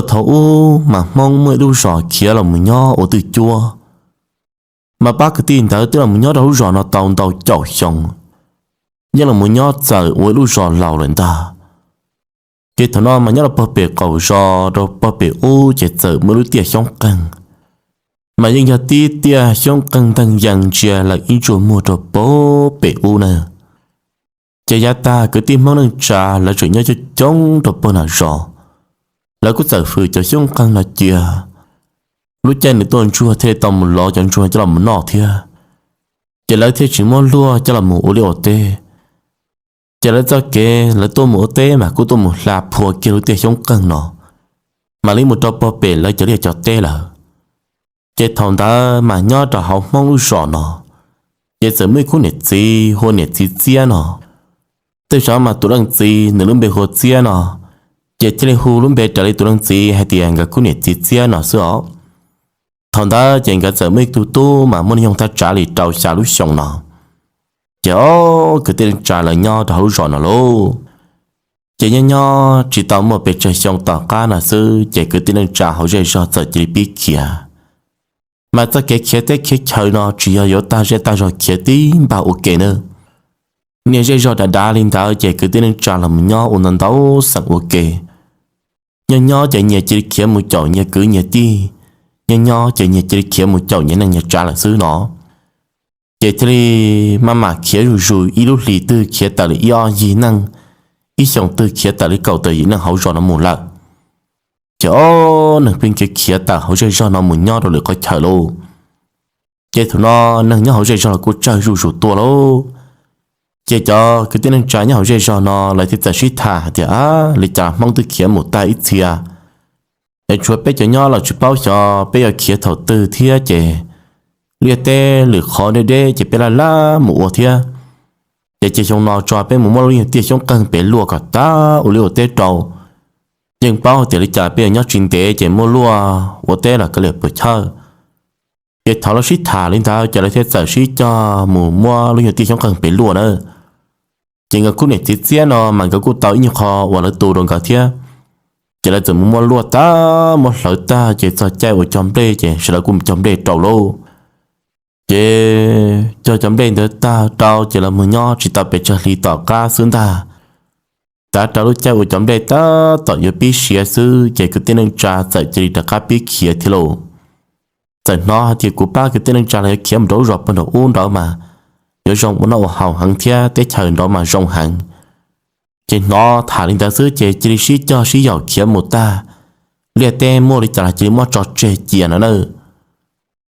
Thaum ub mas Hmoob muaj ib lub zos khiav los mus nyob ua twj cuab, mas pab kwv tij ntawd twb los mus nyob rau lub zos no tau ntau caum xyoo, yeej los mus nyob txawm ua ib lub zos laus lawm ntag. Ces thaum no mas nyob rau pog pem qaum zos rau pog pem ub ces txawm muaj lub tiaj xyoob qeeg, mas yeej yog tib tiaj xyoob qeeg nteeg yees ntsia lawm ib ntsug muag rau pog pem ub na. Ces yav tag kwv tij Hmoob neej tsa lawv tseem nyob coob coob rau pog nram zos, lawv kuj txawm fwm cov xyoob qeeg no cia. Lub caij nws tuaj ntsuag thiaj li tau mus lov cov ntsuag coj los mus noj thiab, ces lawv thiaj tsis muab luaj coj los mus ua liaj ua teb. Ces lawv txoj kev lawv tuaj mus ua teb mas kuj tuaj mus hla phua kiag lub tiaj xyoob qeeg no, mam li mus rau pog pem lawv cov liaj cov teb lawm. Ces thaum ntawd mas nyob rau hauv Hmoob lub zos no, ces txawm muaj ib khub niam txiv hu ua niam txiv Txiab no. Tej zaum mas tus leej txiv nws lub npe hu ua Txiab no, ces thiaj li hu lub npe raws li tus leej txiv hais tias nkawd khub niam txiv Txiab no xwb os. Thaum ntawd ces nkawd txawm muaj ib tug tub mas muaj hnub nyoog thaj tsam li rau xya lub xyoo no. Ces ob kwv tij neej tsa lawv nyob rau hauv lub zos no lauj. Ces nyob nyob tsis tau muaj pes tsawg xyoo tom qab no xwb ces kwv tij neej tsa hauv zej zog txawm cia li pib khiav. Mas txoj kev khiav teb khiav chaw no tsis yog yuav tag zej tag zog khiav tib npag ua ke na. Niaj zej zog dav dav li ntawd ces kwv tij neej tsa los mus nyob ua ntau ntau xeem ua ke. Nyob nyob ces nyias cia li khiav mus caum nyias kwv nyias tij, nyob nyob ces nyias cia li khiav mus caum nyias neej nyias tsav lawm xwb no. Ces thiaj li maj mam khiav zuj zus, ib lub hlis twg khiav tawm li ib ob yig neej, ib xyoos twg khiav tawm li kaum tawm yim neej hauv zos no mus lawm. Ces ob neeg pheej khiav khiav tawm hauv zej zog no mus nyob rau lwm qhov chaw lauj. Ces thaum no neeg nyob hauv zej zog los kuj tsawg zuj zus tuaj lauj. Ces cov kwv tij neej tsa nyob hauv zej zog no lawv thiaj txawm sib tham hais tias, Ab, li cas Hmoob twb khiav mus tag ib txhia, es tshuav peb cov nyob los tsis paub xyov peb yuav khiav thaum twg thiab ces liaj teb lwm qhov deb deb ces peb laj laj mus ua thiab. Ces cia xyoo no tso peb mus muab lub nyuag tiaj xyoob qeeg pem luaj kom tag ua liaj ua teb rau. Yeej paub tias li cas peb yuav nyob tsis ntev ces muab luaj ua teb los kav liam puas chawj. Ces thaum lawv sib tham li ntawd ces lawv thiaj txawm sib cog mus muab lub nyuag tiaj xyoob qeeg pem luaj na. Ces nkawd khub niam txiv Txiab no mas nkawd kuj tau ib nyuag qho uas lawv tu rau nkawd thiab. Ces lawv txawm mus muab luaj tag muab hlawv tag ces txog caij uas cog nplej ces sawv daws kuj mus cog nplej rau lauj. Ces cog cov nplej ntawd tag rau ces lawv mus nyob tsis tau pes tsawg hli tom qab xwb ntag. Tav rau lub caij uas cov nplej tab tom yuav pib siav xwb ces kwv tij neej tsa txawm cia li rov qab pib khiav thiab lauj. Txawm hnov hais tias kuv pab kwv tij neej tsa los yuav khiav mus rau lub zos pog nraum ub nraud mas yuav zoo ua noj ua haus heev thiab teb chaws nraud mas zoo heev. Ces hnov tham li ntawd xwb ces cia li sib cog sib yaum khiav mus tag, liaj teb muaj li cas los cia li muab tso tseg cia no na.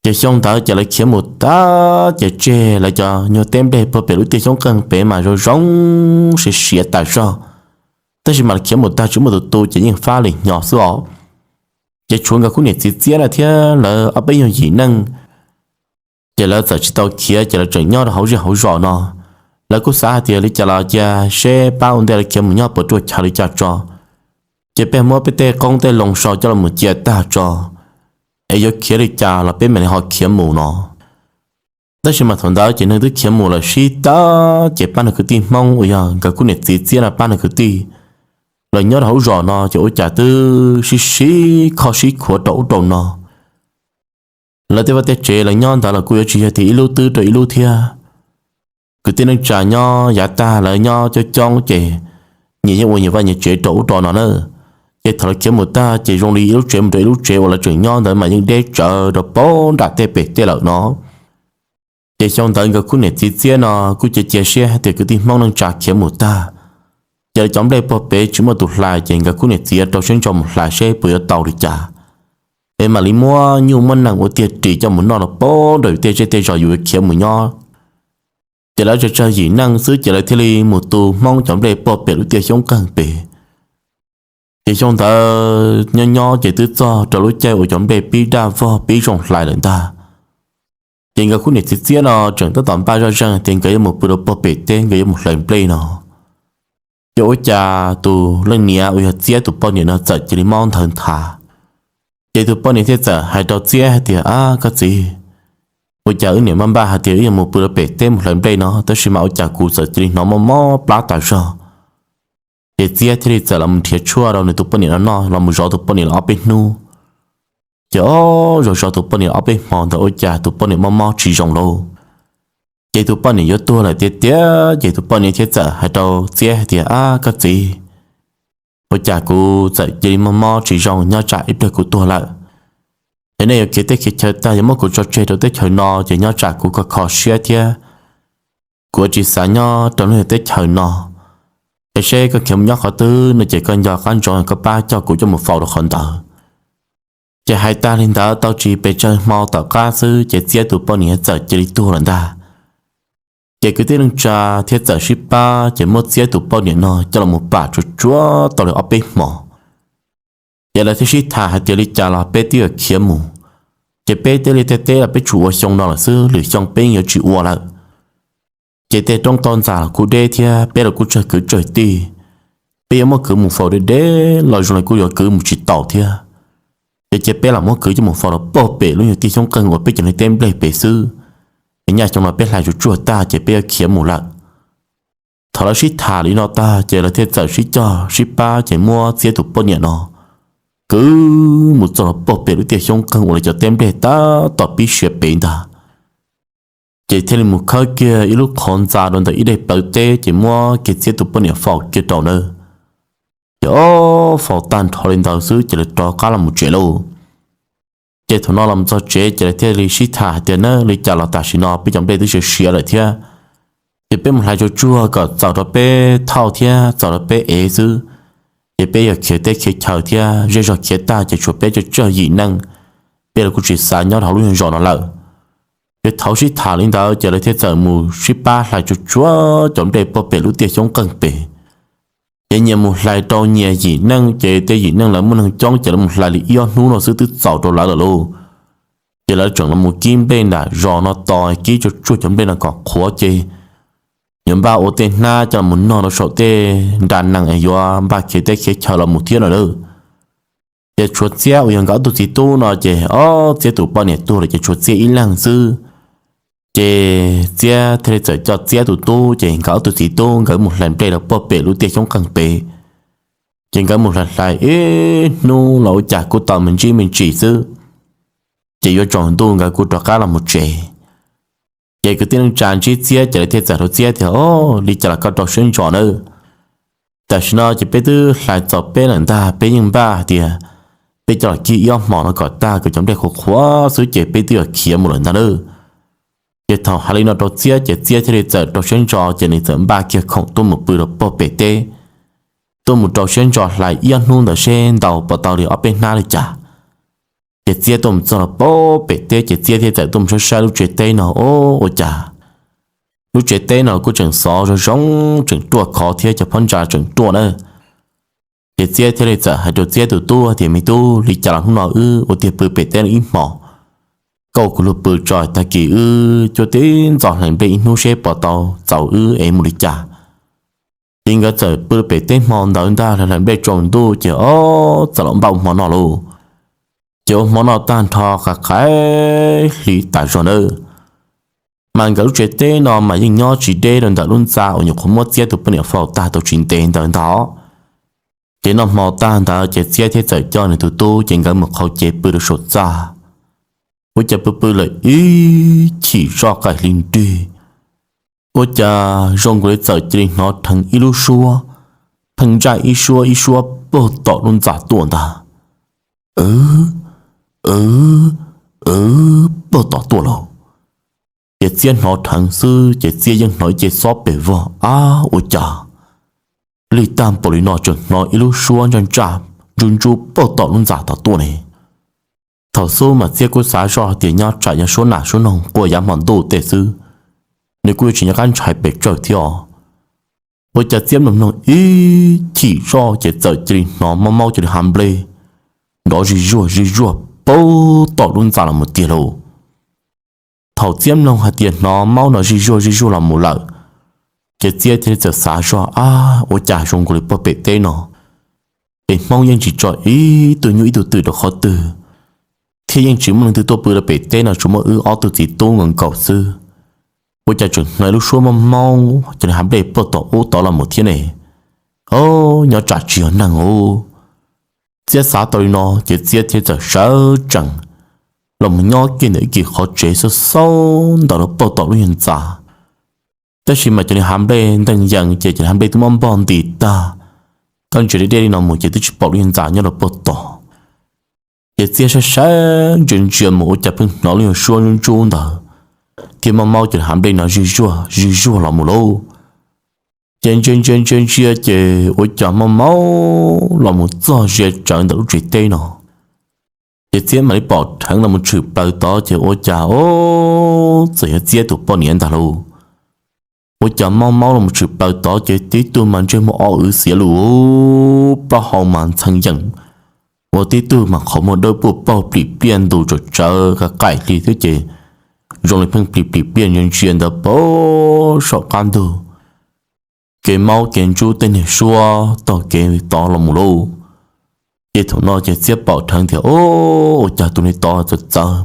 Ces xyoo ntawd ces lawv khiav mus tag ces tseg lawv cov nyuag teb nplej puag pem lub tiaj xyoob qeeg pem mas zoo zoo siav siav tas zog. Tab sis mas lawv khiav mus tag tsis muaj tus tu ces yeej fab li hnyo xwb os. Ces tshuav nkawd khub niam txiv Txiab na thiab lawv ob peb nyuag yim neej, ces lawv txawm tsis tau khiav ces lawv tseem nyob rau hauv zej hauv zos no. Lawv kuj xav hais tias li cas los cia seb pab ua ntej lawv khiav mus nyob puas ruaj chaw li cas tso, ces peb muab peb tej qoob tej loo sau coj los cia tag tso, es yuav khiav li cas los peb mam li ho khiav mus no. Tab sis mas thaum ntawd ces neeg twb khiav mus lawm sib tag ces pab neeg kwv tij Hmoob uas yog nkawd khub niam txiv Txiab no pab neeg kwv tij los nyob rau hauv zos no ces ua cas twb sib sib khoj sib khuav rau ub rau no. Lawv tej vaj tej tsev lawv nyob ntawd los kuj yuav tsis yog tias ib lub twb rau ib lub thiab. Kwv tij neej tsa nyob yav tag lawv nyob coob coob ces nyias yeej ua nyias vaj nyias tsev rau ub rau no na. Ces thaum lawv khiav mus tag ces zoo li ib lub tsev mus rau ib lub tsev uas lawv tseem nyob ntawd mas yeej deb tsawv rau pem nram tej pem tej lawm no. Ces xyoo ntawd nkawd khub niam txiv Txiab no kuj cia cia siab hais tias kwv tij Hmoob neej tsa khiav mus tag, ces lawv cov nplej puag pem tsis muaj tus hlais ces nkawd khub niam txiv rau siab ntso mus hlais seb puas yuav tau li cas, es mam li muab nyuj muab nees ua tiag ris coj mus noj rau pem nraum tej zej tej zos yus yuav khiav mus nyob. Ces lawv tsawg tsawg yim neej xwb ces lawv thiaj li mus tu Hmoob cov nplej puag pem lub tiaj xyoob qeeg pem. Ces xyoo ntawd nyob nyob ces twb txog rau lub caij uas cov nplej pib daj vog pib zoo hlais lawm ntag. Ces nkawd khub niam txiv Txiab no tseem tab tom npaj zoj zeeg tias nkawd yuav mus pw rau puag pem teb, nkawd yuav mus hlais nplej no. Ces ua cas tus leej niam uas yog Txiab tus poj niam no txawm cia li mob nthaw nthav. Ces tus poj niam thiaj txawm hais rau Txiab hais tias, Ab koj txiv, ua cas wb niam npaj npaj hais tias wb yuav mus pw rau pem teb mus hlais nplej no, tab sis mas ua cas kuv txawm cia li hnov mob mob plab tas zog. Ces Txiab thiaj li txawm los nrhiav tshuaj rau nws tus poj niam no noj los mus zov tus poj niam los ob peb hnub. Ces ob zov zov tus poj niam ob peb hmo ntawd ua cas tus poj niam mob mob tsis zoo lauj. Ces tus poj niam yuav tuag lawm tiag tiag ces tus poj niam thiaj txawm hais rau Txiab hais tias, Ab koj txiv, ua cas kuv txawm cia li mob mob tsis zoo nyob tsam ib pliag kuv tuag lawm, es nej yuav khiav teb khiav chaw tag yuav muab kuv tso tseg rau teb chaws no ces nyob tsam kuv kho kho siab thiab kuv yuav tsis xav nyob rau lub teb chaws no. Es seb koj khiav mus nyob qhov twg no ces koj nco qab ntsoov koj pab coj kuv coj mus faus rau qhov ntawd. Ces hais tag li ntawd tau tsis pes tsawg hmo tom qab xwb ces Txiab tus poj niam txawm cia li tuag lawm ntag. Ces kwv tij neej tsa thiaj txawm sib pab ces muab Txiab tus poj niam no coj los mus pam tsuag tsuag tau li ob peb hmo. Ces lawv thiaj sib tham hais tias li cas los peb twb yuav khiav mus, ces peb teb li tej teb los peb tsuas ua xyoo no lawm xwb, lwm xyoo peb yeej yuav tsis ua lawm. Ces tej roob tau ntxas los kuj deb thiab peb los kuj tsawg kwv tsawg tij, peb yuav muab kwv mus faus deb deb los zoo li kuj yuav kwv mus tsis taus thiab. Ces cia peb los muab kwv coj mus faus rau pog pem lub nyuag tiaj xyoob qeeg uas peb cov niag teb nplej pem xwb, es nyaj xyoo no peb hlais tsuag tsuag tag ces peb yuav khiav mus lawm. Thaum lawv sib tham li no tag ces lawv thiaj txawm sib cog sib pab ces muab Txiab tus poj niam no kwv mus txog rau pog pem lub tiaj xyoob qeeg uas lawv cov teb nplej tab tom pib siav pem ntag. Ces thiaj li mus khawb kiag ib lub qhov ntxa rau ntawm ib daim plawv teb ces muab kiag Txiab tus poj niam faus kiag rau ntawd. Ces ob faus tag nrho li ntawd xwb ces lawv rov qab los mus tsev lauj. Ces thaum no los txog tsev ces lawv thiaj li sib tham hais tias, Na, li cas los tam sim no peb cov nplej twb siav siav lawm thiab, ces peb mus hlais tsuag tsuag kom txaus rau peb thauj thiab txaus rau peb ev xwb, ces peb yuav khiav teb khiav chaw thiab, zej zog khiav tag ces tshuav peb tsawg tsawg yim neej, peb los kuj tsis xav nyob hauv lub zos no lawm. Ces thaum sib tham li ntawd ces lawv thiaj txawm mus sib pab hlais tsuag tsuag cov nplej pog pem lub tiaj xyoob qeeg pem. Ces nyias mus hlais rau nyias yim neej, ces tej yim neej lawv muaj neeg coob ces lawv mus hlais li ib ob hnub no xwb twb txaus rau lawv lawm lauj. Ces lawv tseem los mus kib nplej nram zos no tos, kib tsuag tsuag cov nplej no kom qhuav ces yuav npaj ua tej hnab coj los mus noj rau saum tej nra nees es yuav npaj khiav teb khiav chaw los mus thiab no lawm. Ces tshuav Txiab uas yog nkawd ob tug txiv tub no ces ob Txiab tus poj niam tuag lawm ces tshuav Txiab ib leeg xwb. Ces Txiab thiaj li txawm coj Txiab tus tub ces nkawd ob tug txiv tub nkawd mus hlais nplej rau pog pem lub tiaj xyoob qeeg pem. Ces nkawd mus hlais hlais ib hnub los ua cas kuj tau me ntsis me ntsis xwb, ces yuav tsaus ntuj nkawd kuj rov qab los mus tsev. Ces kwv tij neej tsa ntsib Txiab ces lawv thiaj txawm rau Txiab tias, O, li cas los koj rau siab ntso nawb. Tam sim no ces peb twb hlais txaus peb lawm ntag, peb yeej npaj hais tias peb coj los kib ib ob hmos no kom tag kom cov nplej qhuav qhuav xwb ces peb twb yuav khiav mus lawm ntag nawb. Ces thaum hais li no rau Txiab ces Txiab thiaj li txawm rau siab ntso ces nws txawm npaj kiag khoom tuaj mus pw rau pog pem teb, tuaj mus rau siab ntso hlais ib ob hnub ntawd seb ntau puas tau li ob peb hnab li cas. Ces Txiab tuaj mus txog rau pog pem teb ces Txiab thiaj txawm tuaj mus saib saib lub tsev teb no, o, ua cas lub tsev teb no kuj tseem xov zoo zoo, tseem ruaj khov thiab cov phab ntsa tseem ruaj na. Ces Txiab thiaj li txawm hais rau Txiab tus tub tias, Me tub, li cas los hnub no wb ua tiag pw pem teb no ib hmos, koj ua kuv lug pw tso, tag kis wb cuab tib ntxo hlais nplej ib hnub seb puas tau txaus wb ev mus li cas. Ces nkawd txawm pw pem teb hmo ntawd ntag, hlais nplej tsaus ntuj ces ob txawm los npaj ua hmo noj lauj. Ces ua hmo noj tag nrho qav qaib hli tas zog nawb, mas nkawd lub tsev teb no mas yeej nyob tsis deb rau ntawm lub ntxa uas nyuam qhuav muab Txiab tus poj niam faus tag tau tsis ntev ntawd ntag. Ces noj hmo tag ntawd ces Txiab thiaj txawm coj nws tus tub ces nkawd mus qhau cev pw rau saum txaj. Ua cas pw pw lawm ib chim zoj qaim hli nrig, ua cas zoo nkaus li txawm cia li hnov dheev ib lub suab, pheej ntsaj ib suab ib suab puag tom lub ntxa tuaj ntag. Puag tom tuaj lauj. Ces Txiab hnov dheev xwb ces Txiab yeej hnov ib ce xob pes vog, ab, ua cas lig tag npaum li no tseem hnov ib lub suab ntsaj ntsaj ntsub ntsub puag tom lub ntxa tom tuaj ne. Thaum xub mas Txiab kuj xav zoj hais tias nyob tsam yog suab nas suab noog quaj yav hmo ntuj tej xwb, nws kuj yuav tsis nco qab ntshai pes tsawg thiab os. Ua cas Txiab mloog mloog ib chim zoj ces txawm cia li hnov maub maub cia li hav nplej nrov zij zuag zij zuag puag tom lub ntxa los mus tiag lauj. Thaum Txiab mloog hais tias hnov maub no zij zuag zij zuag los mus lawm, ces Txiab thiaj li txawm xav zoj, ab, ua cas zoo nkaus li puag pem teb no es Hmoob yeej tsis tso ib tug nyuj ib tug twm rau qhov twg, thiab yeej tsis muaj leej twg tuaj pw rau pem teb no, tsuas muaj wb ob tug txiv tub nkaus nkaus xwb. Ua cas tseem hnov lub suab maub maub cia li hav nplej puag tom ub tod los mus thiab ne? Ob, nyob tsam tsis yog neeg os. Txiab xav tau li no ces Txiab thiaj txawm sawv tsees los mus nyob kiag ntawm ib kis qhov tsev xaub xaub ntawm lub pob tom lub nyuag ntxa. Tab sis mas cov niag hav nplej nteej yees ces cov niag hav nplej twb muab npog ntis tag, koj ntsia deb deb li no mus ces twb tsis pom lub nyuag ntxa nyob rau pob tom. Ces Txiab saib saib ntsia ntsia mus ua cas pheej hnov lub nyuag suab ntsuab ntsuab ntawd thiab mob mob cov niag hav nplej no zij zuag zij zuag los mus lauj. Ces ntsia ntsia ntsia ntsia ces ua cas mob mob los mus txog ze tsawv ntawm lub tsev teb no. Ces Txiab mam li pom dheev los mus tshwm plaws tod ces ua cas ob, txawm yog Txiab tus poj niam ntag lauj. Ua cas mob mob los mus tshwm plaws tod ces tib tug mas ntsej muag o wv xiav lus, plaub hau mas ntxhee yeem, ua tib tug mas qhov muag dawb paug plim pliaj ntus tsam tsawv ka qaim hli thiab ces zoo li pheej plim plim pliaj ntsia ntsia ntawd pem saum qab ntug. Kev maub kev ntsub tej niag suab taug kev tod los mus lauj. Ces thaum no ces Txiab pom dheev tias ob, ua cas tus niag tod txawv txawv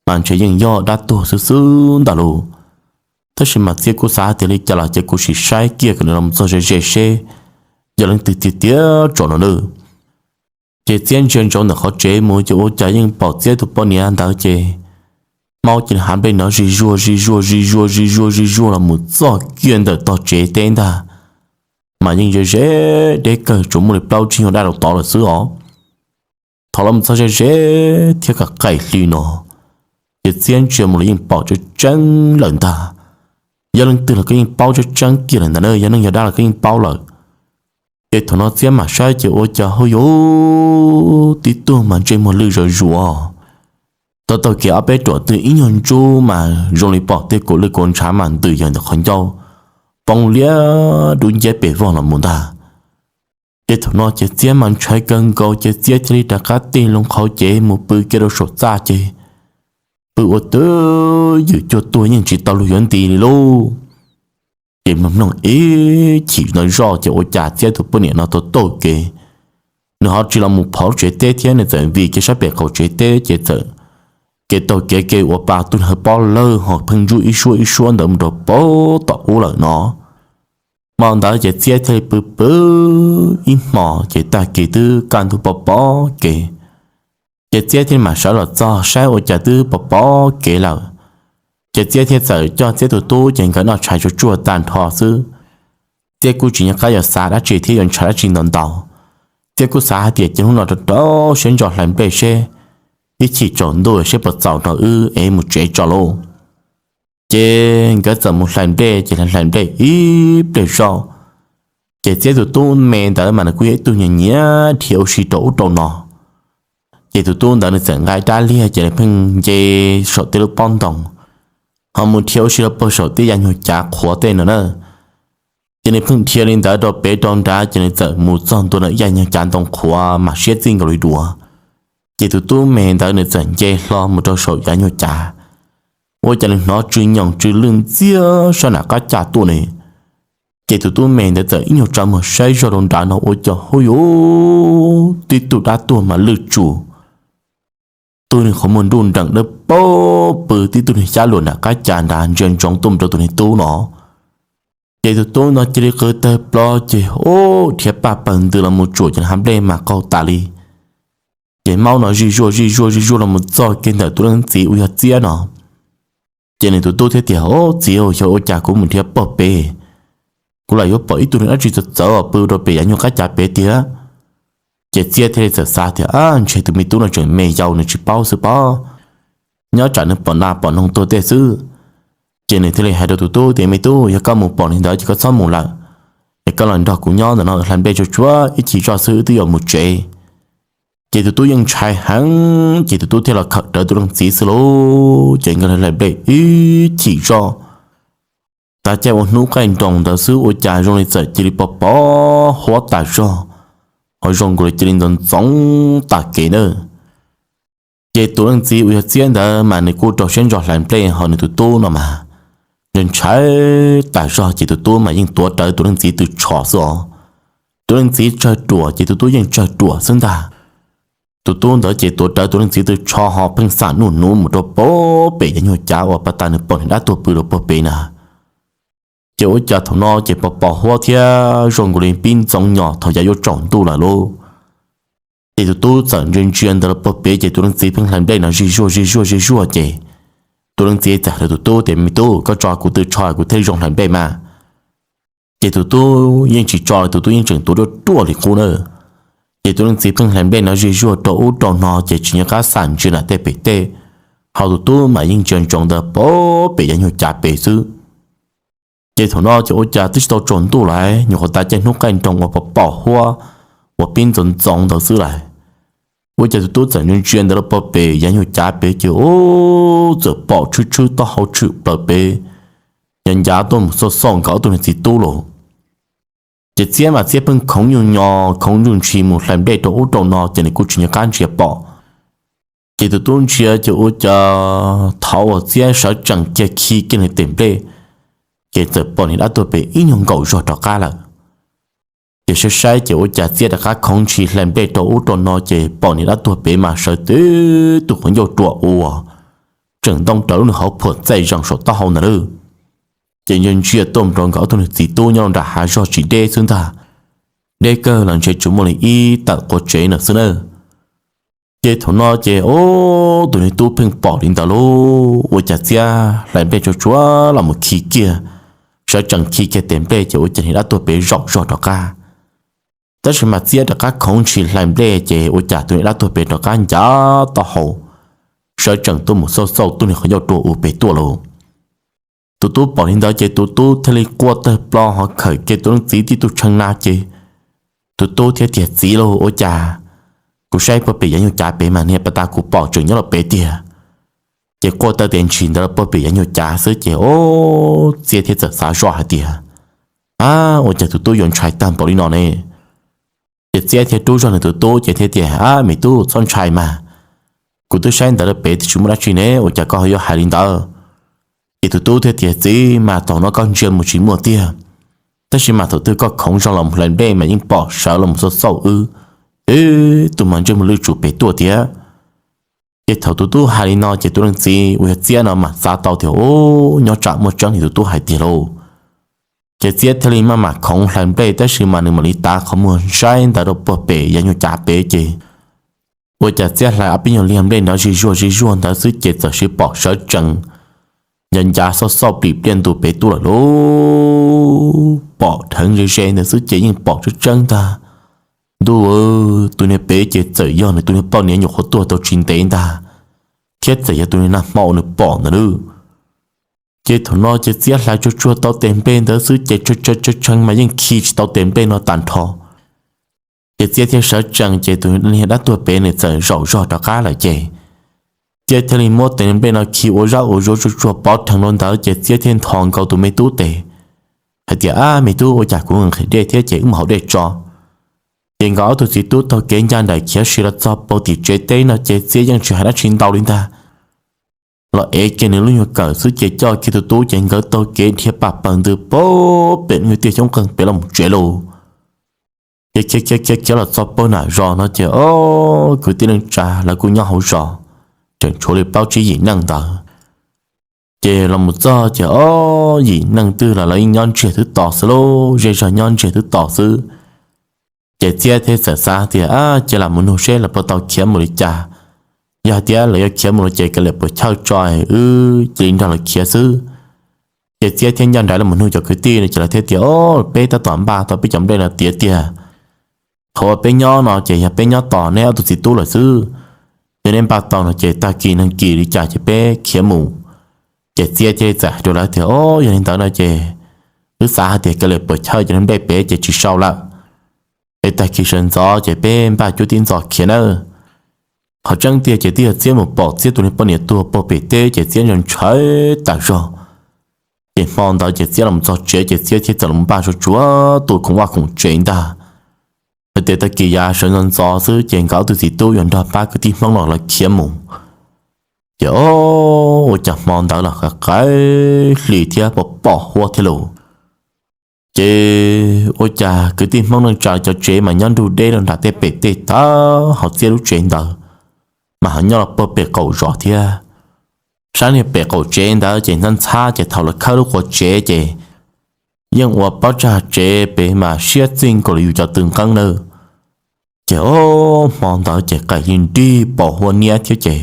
mas ntshe yeej yog dab tuag xwb xwb ntag lauj. Tab sis mas Txiab kuj xav tias li cas los ces kuv sim saib kiag kom nws los txog ze ze seb yog leej twg tiag tiag tso no nawb. Ces Txiab ntsia ntsoov ntawm qhov tsev mus ces ua cas yeej pom Txiab tus poj niam ntawd ces maub cov niag hav nplej no zij zuag zij zuag zij zuag zij zuag zij zuag los mus txog kiag ntawm tog tsev teb ntag. Mas yeej ze ze deb kawg tsuas muaj li plaub tsib nyuag daj rau tod lawm xwb os. Thaum los txog ze ze thiab ka qaim hli no ces Txiab ntsia mus los yeej pom tseeb tseeb lawm ntag. Yog leej twg los koj yeej paub tseeb tseeb kiag lawm ntag na, yog neeg yog dab los koj yeej paub lawm. Ces thaum no Txiab mam saib ces ua cas hauj yus tib tug mas ntsej muag lwj zuav zuav, tau taug kev ob peb ruam twg ib nyuag ntsub mas zoo li pom tej kuv lwj kuv ntshav mas ntws yog ntawm qhov ncauj poob liab dub nciab pem vog los mus ntag. Ces thaum no ces Txiab mas ntshai kawg nkaus ces Txiab thiaj li rov qab tig loo qhauv cev mus pw kiag rau saum txaj ces pw ua twj ywm cuag tuag yeej tsis tau luag yuav nti li lauj. Ces mloog mloog ib chim no zoj ces ua cas Txiab tus poj niam no tau taug kev, nws ho tsis los mus phov lub tsev teb thiab nws txawm vim kiag sab pem qaum tsev teb ces txawm kev taug kev kev ua pa tug hawv pob lawg ho pheej ntsub ib suab ib suab ntawd mus rau pem tom ub lawm no. Hmo ntawd ces Txiab thiaj li pw pw ib hmos ces tag kis twb kaj ntug pom pom kev. Ces Txiab thiaj mam sawv los txog saib ua cas twb pom pom kev lawm. Ces Txiab thiaj txawm coj Txiab tus tub ces nkawd noj tshais tsuag tsuag tag nrho xwb. Txiab kuj tsis nco qab yuav xav dab tsi thiab yuav ntshai dab tsi ntau ntau. Txiab kuj xav hais tias cia hnub no rau rau siab ntso hlais nplej seb ib chim tsaus ntuj seb puas txaus rau wb es mus tsev tso lauj. Ces nkawd txawm mus hlais nplej ces hlais nplej ib pliag zoj, ces Txiab tus tub me ntawd mas nws kuj yog ib tug nyiam nyiam dhia ua si rau ub rau no. Ces tus tub ntawd nws txawm nqa dab liag ces nws pheej nce saum tej lub pob ntoo, ho mus dhia ua si rau pem saum tej yav nyuag cav qhuav tej no na. Ces nws pheej dhia li ntawd rau pem rau nrad ces nws txawm mus txog ntua ntawm yav nyuag cav ntoo qhuav mas siab txij nkaus li dua. Ces tus tub me ntawd nws txawm nce hlo mus rau saum yav nyuag cav, ua cas nws hnov tsw nyoos tsw lwj ntxiag sab nram qab caj tuaj ne. Ces tus tub me ntawd txawm ib nyuag tsa muag saib zoj rau nrad no ua cas hauj yus tib tug dab tuag mas lwj tsum, tug niag qhov muag nruj nreem dawb paug pw tib tug niag xyab luam nram qab caj nrad ntsia ntsoov tuaj mus rau tus niag tub no. Ces tus tub no cia li qw tawg plaws ces ub dhia paj pawg ntws los mus tsuam cov hav nplej mas qaug tas li. Ces maub no zij zuaj zij zuaj zij zuaj los mus txog kiag ntawm tus leej txiv uas yog Txiab no. Ces nws tus tub thiaj tias, Ob txiv, yog ua cas kuv mus dhia pog pem, kuv lam yuav pom ib tug niag dab tsi txawv txawv os pw rau pem yav nyuag qab cav pem tiag. Ces Txiab thiaj li txawm xav tias, Ab, ntshe tus me tub no tseem me yau nws tsis paub xwb pob, nyob tsam nws pom nas pom noog tuag tej xwb. Ces nws thiaj li hais rau tus tub tias, Me tub, yog koj mus pom li ntawd ces koj txhob mus lawm, es koj los nrog kuv nyob ntawm no hlais nplej tsuag tsuag ib chim zoj xwb wb twb yuav mus tsev. Ces tus tub yeej ntshai heev ces tus tub thiaj los khawm rawv tus leej txiv xwb lauj. Ces nkawd hlais nplej ib chim zoj, tav caij ua hnub qaij nroos ntawd xwb ua cas zoo li txawm cia li pom pom huab tas zog, ho zoo nkaus li cia li ntxoov ntxoov tas kev na. Ces tus leej txiv uas yog Txiab ntawd mas nws kuj rau siab ntso hlais nplej, ho nws tus tub no mas ntshai ntshai tas zog ces tus tub mas yeej tuav rawv tus leej txiv tw tsho xwb os. Tus leej txiv tsawg ruam ces tus tub yeej tsawg ruam xwb ntag. Tus tub ntawd ces tuav rawv tus leej txiv tw tsho ho pheej xam nuj nuv mus rau pog pem yav nyuag cav uas pas tas nws pom niag dab tuag pw rau pog pem na. Ces ua cas thaum no ces pos pos huab thiab zoo nkaus li pib ntxoov nyos thaum yav yuav tsaus ntuj lawm lauj. Ces tus tub txawm ntsia ntsia ntawd los puag pem ces tus leej txiv pheej hlais nplej no zij zuag zij zuag zij zuag ces tus leej txiv txawm hais tus tub tias, Me tub, koj tso kuv tw tsho kuv thiaj zoo hlais nplej mas. Ces tus tub yeej tsis tso li, tus tub yeej tseem tuav ruaj ruaj li qub na. Ces tus leej txiv pheej hlais nplej no zij zuag rau ub rau no ces tsis nco qab xam ntsia nram tej pem tej, ho tus tub mas yeej ntsia ntsoov ntawd pem yav nyuag cav pem xwb. Ces thaum no ces ua cas twb tsis tau tsaus ntuj lawm, nyuam qhuav tas caij hnub qaij nroos uas pos pos huab uas pib ntxoov ntxoov ntawd xwb lawm. Ua cas tus tub txawm ntsia ntsia ntawd los puag pem yav nyuag cav pem ces ub, txawm pom tshwb tshwb taub hau tshwm plaws pem, ncav ncav tuaj mus xauj xauj nkawd ob tug niag txiv tub los. Ces Txiab mas Txiab pheej khoov nyuj nyo khoov nyuj ntshis mus hlais nplej rau ub rau no ces nws kuj tsis nco qab ntsia pom. Ces tus tub ntsia ces ua cas thaum uas Txiab sawv tsees kiag khi kiag nws tes nplej, ces txawm pom niag dab tuag pem ib nyuag nkaum zog rov qab lawm. Ces saib saib ces ua cas Txiab rov qab khoov ntshis hlais nplej rau ub rau no ces pom niag dab tuag pem mas sawv tib tug qhov ncauj ruam uas tseem ntoo raws lub nws hauv phuam txaij zees saum taub hau ntawd lawm. Ces ntsia ntsia tuaj rau nkawd ob tug niag txiv tub nyob rau nram hav zog tsis deb xwb ntag, deb kawg los ntshe tsuas muaj li ib tawm qua tsev ntawd xwb na. Ces thaum no ces ub, tus niag tub pheej pom li ntawd lauj, ua cas Txiab hlais nplej tsuag tsuag los mus khi kiag, sawv tsees khi kiag tes nplej ces ua cas niag dab tuag pem zaum zog rov qab. Tab sis mas Txiab rov qab khoov ntshis hlais nplej ces ua cas tus niag dab tuag pem rov qab ncav taub hau, sawv tsees tuaj mus xauj xauj tug niag qhov ncauj ruam uas pem tuaj lauj. Tus tub pom li ntawd ces tus tub thiaj li quaj tawg plo ho khawm kiag tus leej txiv tib tug tshee na ces tus tub thiaj tias, Txiv lauj, ua cas kuv saib puag pem yav nyuag cav pem mas niag pas tas kuv pom tseem nyob los pem tiag. Ces quaj tawg tes ntshis ntawd los puag pem yav nyuag cav xwb ces ub, Txiab thiaj txawm xav zoj hais tias, Ab, ua cas tus tub yuav ntshai tag npaum li no ne? Ces Txiab thiaj rub zog nws tus tub ces thiaj tias, Ab, me tub, txhob ntshai mas, kuv twb saib ntawd lawm pem twb tsis muaj dab tsi ne, ua cas koj ho yuav hais li ntawd? Ces tus tub thiaj tias, Txiv, mas thaum no koj ntsia mus tsis muaj tiag, tab sis mas thaum twg koj khoov zog los mus hlais nplej mas yeej pom sawv los mus xauj xauj wb, ib tug mas ntsej muag lwj tsum pem tuaj tiag. Ces thaum tus tub hais li no ces tus leej txiv uas yog Txiab no mas xav tau tias, Ub, nyob tsam muaj tseeb li tus tub hais tiag lauj. Ces Txiab thiaj li maj mam khoov hlais nplej tab sis mas nws mam li tav qhov muag saib ntawd rau puag pem yav nyuag cav pem ces ua cas Txiab hlais ob peb nyuag liag nplej nrov zig zuag zig zuag ntawd xwb ces txawm siv pom sawv tsees ncav ncav xauj xauj plim pliaj ntu pem tuaj lawm lauj. Pom dheev ze ze ntawd xwb ces yeej pom tseeb tseeb ntag. Ntuj, tus niag pem ces txawm yog nws tus niag poj niam nyuam qhuav tuag tau tsis ntev ntag, thiab txawm yog tus niag nag hmo uas nws pom ntawd nawb. Ces thaum no ces Txiab hlais tsuag tsuag tau tes nplej ntawd xwb ces tshee tshee mas yeej khi tsis tau tes nplej no tag nrho. Ces Txiab thiaj sawv tsees ces tus niag dab tuag pem nws txawm zaum zog rov qab lawm ces Txiab thiaj li muab tes nplej no khi ua zab ua zuav tsuag tsuag pov rhees rau ntawd ces Txiab thiaj nthos nkaus tus me tub tes hais tias, Ab, me tub, ua cas kuv nqhis dej thiab ces wb mus haus dej tso. Ces nkawd ob tug txiv tub taug kev ncaj nraim khiav si los txog puag tim tsev teb no ces Txiab yeej tsis hais dab tsi ntau li ntag. Los ev kiag nws lub nyuag kawm xwb ces coj kiag tus tub ces nkawd taug kev dhia pam pawg ntws puag pem lub nyuag tiaj xyoob qeeg pem los mus tsev lauj. Ces khiav khiav khiav khiav los txog puag nram zos no ces ob kwv tij neej tsa lawv kuj nyob hauv zos, tseem tshuav li plaub tsib yim neej ntawd. Ces los mus txog ces ob yim neej twb los lawv yeej nyob ntsiag twb tos xwb lauj, zej zog nyob ntsiag twb tos xwb. Ces Txiab thiaj txawm xav tias, Ab, cia lam mus nug seb lawv puas tau khiav mus li cas. Yog hais tias lawv yuav khiav mus no ces kav liam puas chawj tso, wb cia li nrog lawv khiav xwb. Ces Txiab thiaj ncaj nraim los mus nug cov kwv tij no ces lawv thiaj tias, Ob, peb tab tom npaj tau peb cov nplej no tiav tiag. Qhov uas peb nyob no ces yog peb nyob tos neb ob tug txiv tub lawm xwb. Yog neb npaj tau no ces tag kis nag kis li cas ces peb khiav mus. Ces Txiab thiaj li txawm hais rau lawv tias, Ob, yog li ntawd no ces wb xav hais tias kav liam puas chawj cov nplej pem ces tsis sau lawm, es tag kis sawv ntxov ces peb npaj cuab tib ntxov khiav nawb. Qhov tseeb tiag ces twb yog Txiab mus pom Txiab tus niag poj niam tuag puag pem teb ces Txiab ntshai ntshai tas zog. Ces hmo ntawd ces Txiab los txog tsev ces Txiab thiaj txawm los npaj tsuag tsuag tus khoom vaj khoom tsev ntag. Hais tias tag kis yav sawv ntxov ntxov xwb ces nkawd ob tug txiv tub yuav nrog pab kwv tij Hmoob no lawv khiav mus. Ces ob, ua cas hmo ntawd los qaim hli thiab pom pom huab thiab lauj. Ces ua cas kwv tij Hmoob neej tsa cov tsev mas nyob nrug deb rau nram tej pem tej tag, ho Txiab lub tsev ntawd mas ho nyob los puag pem qaum zos thiab. Sab niag pem qaum tsev ntawd ces ntxhab ntxhab ces thaum lawv khawb lub qua tsev ces yeej ua pob tsag tsev pem mas siab txij nkaus li yus cov tw nqeeb nawb. Ces o, hmo ntawd ces qaim li nrig pom hua niab thiab ces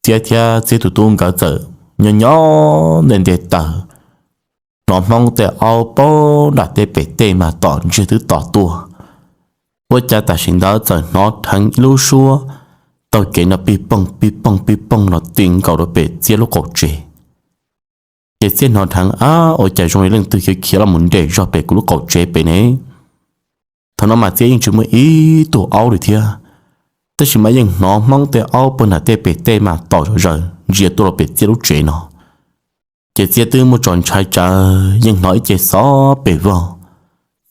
Txiab thiab Txiab tus tub nkawd txawm nyob nyob nte nte taws, hnov Hmoob tej aub poob nram tej pem tej mas tom ntsiag twb tos tuaj. Ua cas tam sim ntawd txawm hnov dheev ib lub suab taug kev no pij poog pij poog pij poog los ti nkaus rau pem Txiab lub qaum tsev. Ces Txiab hnov dheev, ab, ua cas zoo li leej twg khiav khiav los mus nres zog pem kuv lub qaum tsev pem ne? Thaum no mas Txiab yeej tsis muaj ib tug aub li thiab, tab sis mas yeej hnov Hmoob tej aub puag nram tej pem tej mas tom zom zaws ntsia tuaj rau pem Txiab lub tsev no. Ces Txiab twb muaj tso ntshai tsawv, yeej hnov ib ce xov pes vog,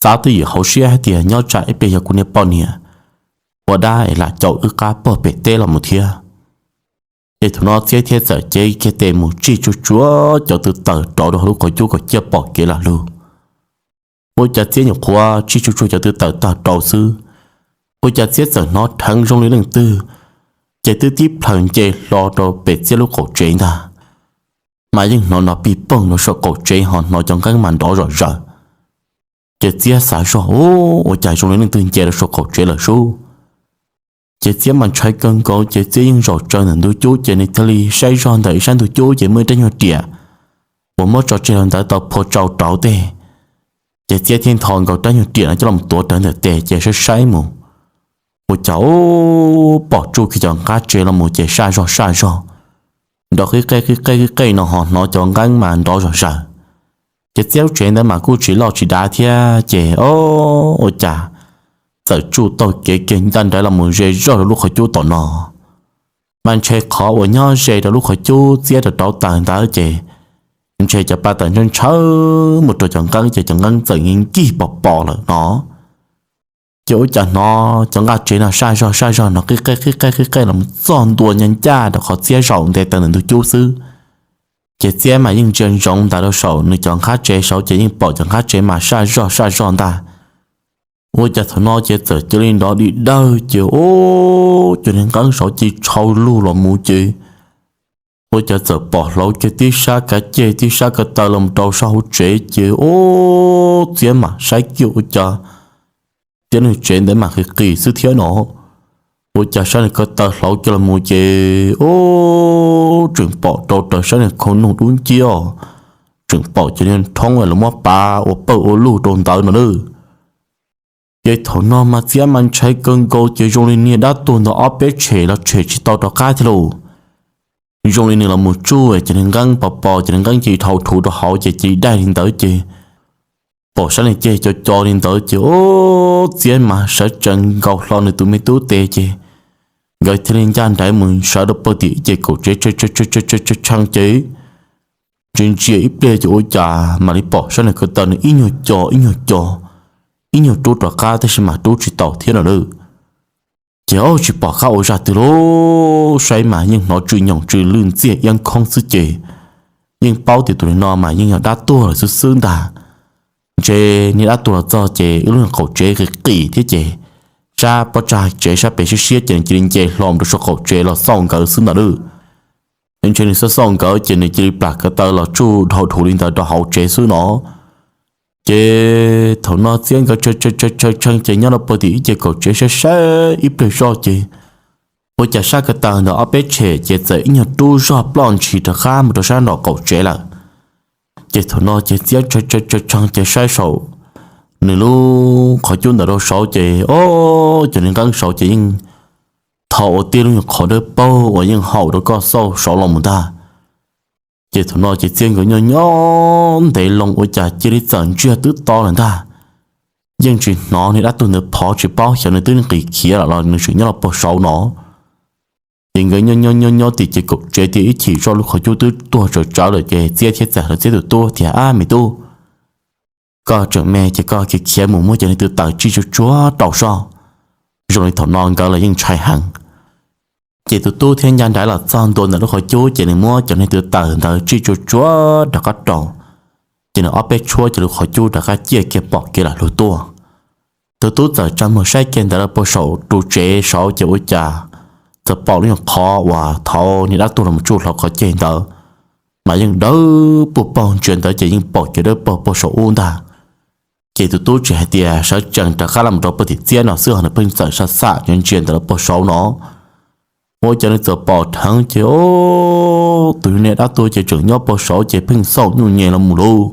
xav twj ywm hauv siab hais tias nyob tsam ib pliag yog kuv niag poj niam ua dab es lam caum wb qab puag pem teb los mus thiab. Ces thaum no Txiab thiaj txawm cev kiag tes mus tsij tsuag tsuag cov tw taws rauv rau hauv lub qhov cub kom ciaj pom kev lam lug. Ua cas Txiab nyuam qhuav tsij tsuag tsuag cov tw taws tag rau xwb, ua cas Txiab txawm hnov dheev zoo li leej twg ces twb tib plhaws nce hlo rau pem Txiab lub qaum tsev ntag. Mas yeej hnov no pij poog rau saum qaum tsev ho hnov cov nqeeb mas nrov zom zaws. Ces Txiab xav zog, ua cas zoo li leej twg nce rau saum qaum tsev lawm sub. Ces Txiab mas ntshai kawg nkaus ces Txiab yeej zaum tsaws ntawm ntug cub ces nws thiaj li saib zog ntawm ib sab ntug cub ces muaj ib rab nyuag riam uas muab tso tseg los ntawd tau phua tsau rauv tej. Ces Txiab thiaj ntho nkaus rab nyuag riam no coj los tuav rawv ntawm tes ces saib saib mus, ua cas pom tsuj kiag cov nqab tsev los mus ces saj zog saj zog, nrov qib qej qib qej qib qej no ho hnov cov nqeeb mas nrov zom zaws. Ces Txiab lub tsev ntawd mas kuj tsis loj tsis dav thiab ces o, ua cas txawm tsuj taug kev kiag ncaj nraim los mus ze zog rau lub qhov cub tom no. Mas ntshe qhov uas nyob ze rau lub qhov cub Txiab rauv rauv taws ntawd ces ntshe cov pa taws ntshaw ntshaw mus rau cov nqeeb ces cov nqeeb txawm nkig pos pos lawm no. Ces ua cas hnov cov nqaj tsev no saj zog saj zog no qib qej qib qej qib qej los txog ntua ncaj ncaj rau qhov Txiab zaum nte taws ntawm ntug cub xwb. Ces Txiab mas yeej ntsia ntsoov ntawd rau saum nws cov nqab tsev saud ces yeej pom cov nqab tsev mas saj zog saj zog ntag. Ua cas thaum no ces txawm cia li nrov dim dawg ces o, cov niag nqeeb saud cia li tshau lug los mus ces ua cas txawm pom hlauv kiag tib sab kav ceg tib sab ko taw los rau sab hauv tsev ces o, Txiab mam saib kiag ua cas Txiab nws tsev ntawd mam qis qis xwb thiab no. Ua cas sab nws ko taw hlauv kiag los mus ces o, tseem pom rau raws sab nws khau noog dub nciab, tseem pom cov niag rhoob los muab pav ua pawg ua lug rau ntawd no na. Ces thaum no mas Txiab mas ntshai kawg nkaus ces zoo li niag dab tuag ntawd ob peb tshem los tshem tsis tau rov qab thiab lauj. Zoo li nws los mus tsuj cov niag nqeeb pos pos cov niag nqeeb cia li dhau thuv rau hauv ces cia li daig li ntawd ces pom sab nws ceg co co li ntawd ces o, Txiab mas sawv tsees nkaus hlo nws tus me tub tes ces nkawd thiaj li ncaj nraim mus sawv rau puag tim ib ce kaum tsev tshee ces ntsia ib pliag ces ua cas mam li pom sab nws ko taw nws ib nyuag co ib nyuag co, ib nyuag rub rov qab tab sis mas rub tsis tau thiab no lawm. Ces o, tsis pom qab ua zaj twg lauj, saib mas yeej hnov tsw nyoos tsw lwj ntxiag iab khoob xwb ces yeej paub tias tus no mas yeej yog dab tuag lawm xwb xwb ntag. Ntshe niag dab tuag los txog ces wb lub qaum tsev qis qis thiab ces sab pob tsag tsev sab pem siab siab ces nws cia li nce hlo rau saum qaum tsev los xauj nkawd xwb ntag lauj. Ntshe nws xauj xauj nkawd ces nws cia li plam ko taw los tsuj dhau thuv li ntawd rau hauv tsev xwb no. Ces thaum no Txiab nkawd tshee tshee ces nyob rau puag tim ib ce kaum tsev saib saib ib pliag zoj ces ua cas sab ko taw ntawd ob peb tshem ces txawm ib nyuag rub zog ploj ntshis rov qab mus rau sab nraum qaum tsev lawm. Ces thaum no ces Txiab tshee tshee ces saib saum nws lub qhov cub ntawm rau saud ces o, cov niag nqeeb saud ces yeej tho ua tib lub nyuag qhov dawb paug uas yeej haum rau koj xauj saud los mus ntag. Ces thaum no ces Txiab nkawd nyob nyob ntev loo ua cas cia li txawm ntsiag twb to lawm ntag. Yeej tsis hnov niag dab tuag ntawd phov tsis paub xyov nws twb nqis khiav lawm los nws tseem nyob rau puag saud no. Ces nkawd nyob nyob nyob nyob tim ces kaum tsev tias ib chim zoj lub qhov cub twb tuag tsawv tsawv lawm ces Txiab thiaj txais hlo Txiab tus tub tias, Ab me tub, koj tseem me ces koj khiav khiav mus muab cov niag tw taws tsij tsuag tsuag rau soj. Zoo li thaum no nkawd los yeej ntshai heev. Ces tus tub thiaj ncaj nraim los txog ntua ntawm lub qhov cub ces nws muab cov niag tw taws ntawd tsij tsuag tsuag rov qab rau. Ces nws ob peb tshuab ces lub qhov cub rov qab ciaj kiag pom kev lam lug tuaj. Tus tub txawm tsa muag saib kiag ntawd rau puag saum ru tsev saud ces ua cas txawm pom lub nyuag qhov uas thaud niag dab tuag los tsuj hlo qhov ceg ntawd. mas yeej dawb puag paug ntsia ntawd ces yeej pom kev dawb paug puag saum ub ntag. Ces tus tub tseem hais tias sawv tsees rov qab los rau puag tim txiab no xwb ho nws pheej txawm sab xam ntsia ntawm lawv puag saud no. Ua cas nws txawm pom dheev ces tus niag dab tuag ces tseem nyob puag saud ces pheej xauj nyuj nyem los mus lauj.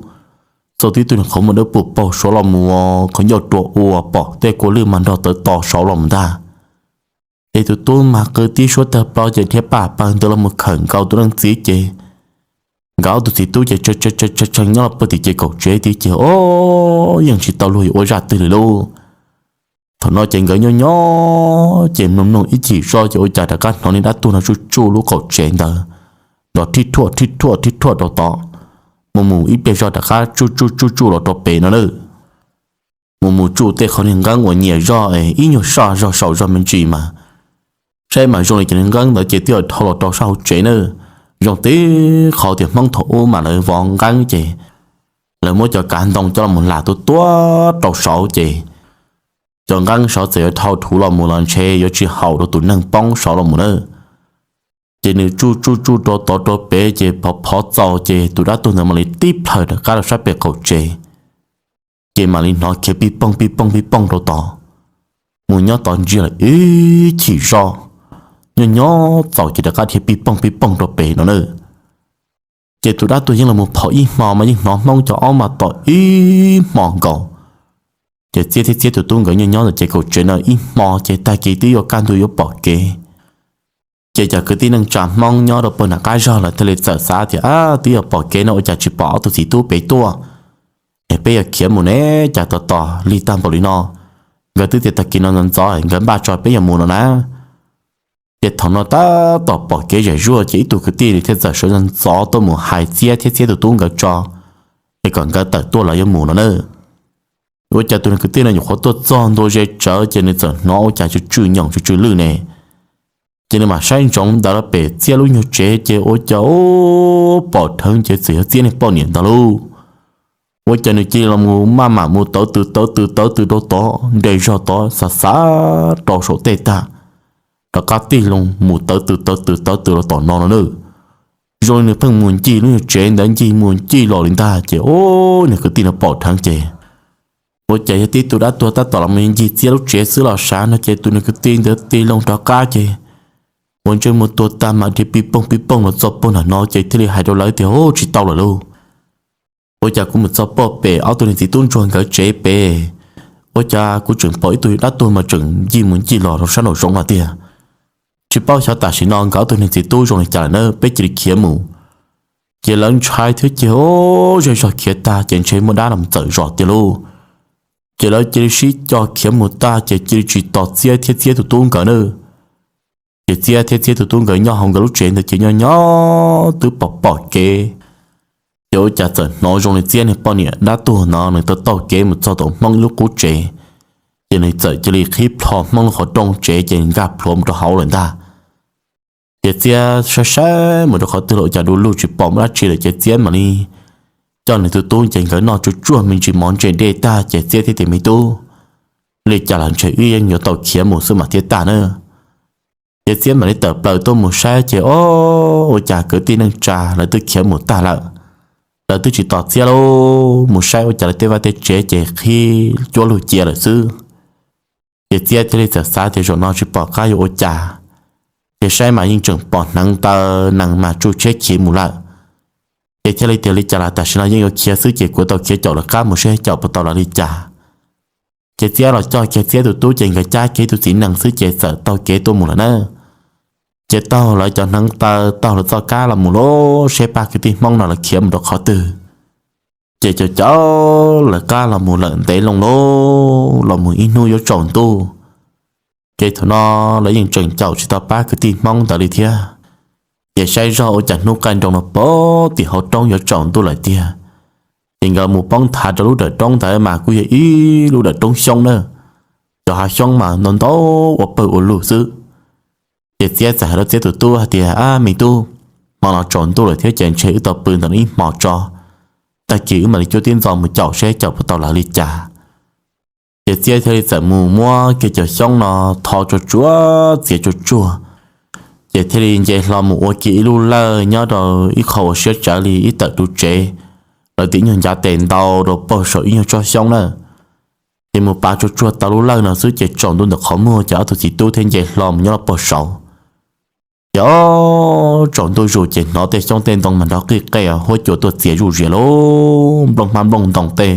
Xauj tib tug niag qhov muag dawb puag paug saud los mus, qhov ncauj rua ua pom tej kua lwj mas nrog tawv to saud los mus ntag. Es tus tub mas qw tib suab tawg plaws ces dhia paj pawg ntawd los mus khawm nkaus tus leej txiv ces nkawd ob tug txiv tub ces tshee nyob los puag tim ces kaum tsev tid ces o, yeej tsis tau luag yuav ua zaj twg li lauj. Thaum no ces nkawd nyob nyob ces mloog mloog ib chim zoj ces ua cas rov qab hnov niag dab tuag no tsuj tsuj lub qaum tsev ntawd nrov thib thuaj thib thuaj thib thuaj rau tod, mus mus ib pliag zog rov qab tsuj tsuj tsuj tsuj los rau pem no na. Mus mus tsuj tej qhov niag nqeeb uas nyiam zog es ib nyuag saj zog saum zog me ntsis mas saib mas zoo li cov niag nqeeb ntawd ces twb dhau los rau sab hauv tsev na. Zoo tib qho tias Hmoob thaum ub mas lawv vov nqeeb ces lawv muab cov kav ntoo coj los mus hla tuaj tuaj rau saud ces cov nqeeb saud txawm yuav dhau thuv los mus los ntshe yuav tsis haum rau tus neeg poob saud los mus na. Ces nws tsuj tsuj tsuj rau tod rau pem ces phov phov txaus ces tus dab tuag ntawd mam li tib plhaws rov qab rau sab pem qaum tsev. Ces mam li hnov khiav pij poog pij poog pij poog rau tod, mus nyob tod ntsia lawm ib chim zoj, nyob nyob txaus ces rov qab dhia pij poog pij poog rau pem no na. Ces tus dab tuag yeej los mus phov ib hmo mas yeej hnov Hmoob cov aub mas tom ib hmo nkaus. Ces Txiab thiab Txiab tus tub nkawd nyob nyob ntawm ces kaum tsev no ib hmo ces tag kis twb yuav kaj ntug yuav pom kev. Ces cov kwv tij neej tsa Hmoob nyob rau puag nram qab zog lawv thiaj li txawm xav tias, Ab, twb yuav pom kev no ua cas tsis pom ob tug txiv tub pem tuaj? Es peb yuav khiav mus ne, cas tos tos lig tag npaum li no? Nkawd twb tias tag kis no ntxov ntxov nkawd npaj tso peb yuav mus no na. Ces thaum no tab tom pom kev zam zuaj ces ib tug kwv tij thiaj txawm sawv ntxov ntxov tuaj mus hais Txiab thiab Txiab tus tub nkawd tso, es kom nkawd tawm tuaj lawv yuav mus no na. Ua cas tus kwv tij no nyuam qhuav tuaj txog ntua ze tsawv ces nws txawm hnov ua cas tsw tsw nyoos tsw tsw lwj ne. Ces nws mam saib ntsoov ntawd los pem Txiab lub nyuag tsev ces ua cas pom dheev ces txawm yog Txiab niag poj niam ntag lauj. Ua cas nws cia li los mus maj mam mus tawv tws tawv tws tawv tws rau tod nres zog tod xav xav rau saum tej tag, rov qab tig loo mus tawv tws tawv tws tawv tws los tom no no na. Zoo li nws pheej mus ncig lub nyuag tsev ntawd ncig mus ncig los li ntag ces ub, niag kwv tij no pom dheev ces ua cas yog tib tug dab tuag tab tom los mus ncig Txiab lub tsev xwb los sav no ces tus niag kwv tij ntawd tig loo rov qab ces ua ntsej muag tuag tag mas dhia pij poog pij poog los txog puag nram no ces thiaj li hais rau lawv tias, Ub, tsis tau lawm lauj. Ua cas kuv mus txog puag pem ob tug niag txiv tub ntsuag nkawd tsev pem, ua cas kuv tseem pom ib tug dab tuag mas tseem ncig mus ncig los rau sab nraum zoov no tiag. Tsis paub xyov tam sim no nkawd ob tug niag txiv tub zoo li cas lawm na, peb cia li khiav mus. Ces lawv ntshai thiab ces zej zog khiav tag ces ntshe muaj dab los txawm zos tiag lauj. Ces lawv cia li sib co khiav mus tag ces cia li tsis tos Txiab thiab Txiab tus tub nkawd na. Ces Txiab thiab Txiab tus tub nkawd nyob hauv nkawd lub tsev ntawd ces nyob nyob twb pom pom kev, ces ua cas txawm hnov zoo li Txiab niag poj niam dab tuag no nws taug taug kev mus txog tom Hmoob ib lub qub tsev, ces nws txawm cia li qhib plho Hmoob lub qhov rooj tsev ces nkag plhuav mus rau hauv lawm ntag. Ces Txiab saib saib mus rau qhov twg los ua cas du lug tsis pom muaj dab tsi lawm ces Txiab mam li coj nws tus tub ces nkawd noj tsuag tsuag me ntsis mov ntse dej tag ces Txiab thiaj tias, Me tub, li cas los ntshe wb yeej yuav tau khiav mus xwb mas thiaj tag na. Ces Txiab mam li tawm plaws tuaj mus saib ces o, ua cas kwv tij neej tsa lawv twb khiav mus tag lawm. Lawv twb tsis tos Txiab lauj, mus saib ua cas lawv tej vaj tej tsev ces qhib cuab lug cia lawm xwb. Ces Txiab thiaj li txawm xav tias zaum no tsis pom qab yuav ua cas, ces saib mas yeej tseem pom hneev taw nees mas tsuj tsheb khiav mus lawm. Ces thiaj li tias li cas los tam sim no yeej yuav khiav xwb ces kuv tau khiav caum lawv qab mus seb caum puas tau lawv li cas. Ces Txiab los coj kiag Txiab tus tub ces nkawd cab kiag ib tug txiv nees xwb ces txawm taug kev tuaj mus lawm na. Ces taug lawv cov hneev taw taug lawv txoj kab los mus lauj, seb pab kwv tij Hmoob no lawv khiav mus rau qhov twg. Ces caum caum lawv qab los mus lawm ntev loo lauj, los mus ib hnub yuav tsaus ntuj. Ces thaum no lawv yeej tseem caum tsis tau pab kwv tij Hmoob ntawd li thiab. Ces saib zog ua cas hnub qaij nroos no pem tim hauv roob yuav tsaus ntuj lawm tiag. Ces nkawd mus poob nthav rau lub dawm roob ntawd mas kuj yog ib lub dawm roob xyoob na, cov hav xyoob mas ntau ntau ua pawg ua lug xwb. Ces Txiab txawm hais rau Txiab tus tub hais tias, Ab, me tub, hmo no tsaus ntuj lawm thiab ces ntshe wb tau pw ntawm no ib hmos tso, tag kis wb mam li cuab tib ntxo mus caum seb caum puas tau lawv li cas. Ces Txiab thiaj li txawm mus muab kiag cov xyoob no tho tsuag tsuag txiav tsuag tsuag, Ces thiaj li nce hlo mus ua kiag ib lub lawj nyob rau ib qho uas siab tsawv li ib tawm ru tsev, lawv tias ib nyuag ncav tes ntau rau pem saum ib nyuag tsob xyoob na. Ces mus pav tsuag tsuag tau lub lawj no xwb ces tsaus ntuj ntawm qhov muag ces ob tug txiv tub thiaj nce hlo mus nyob rau pem saud. Ces o, tsaus ntuj zus ces hnov tej xyoob tej ntoo mas nrov qij qej huab cua tuaj txias zuj zias lauj, nplooj hmab nplooj ntoo tej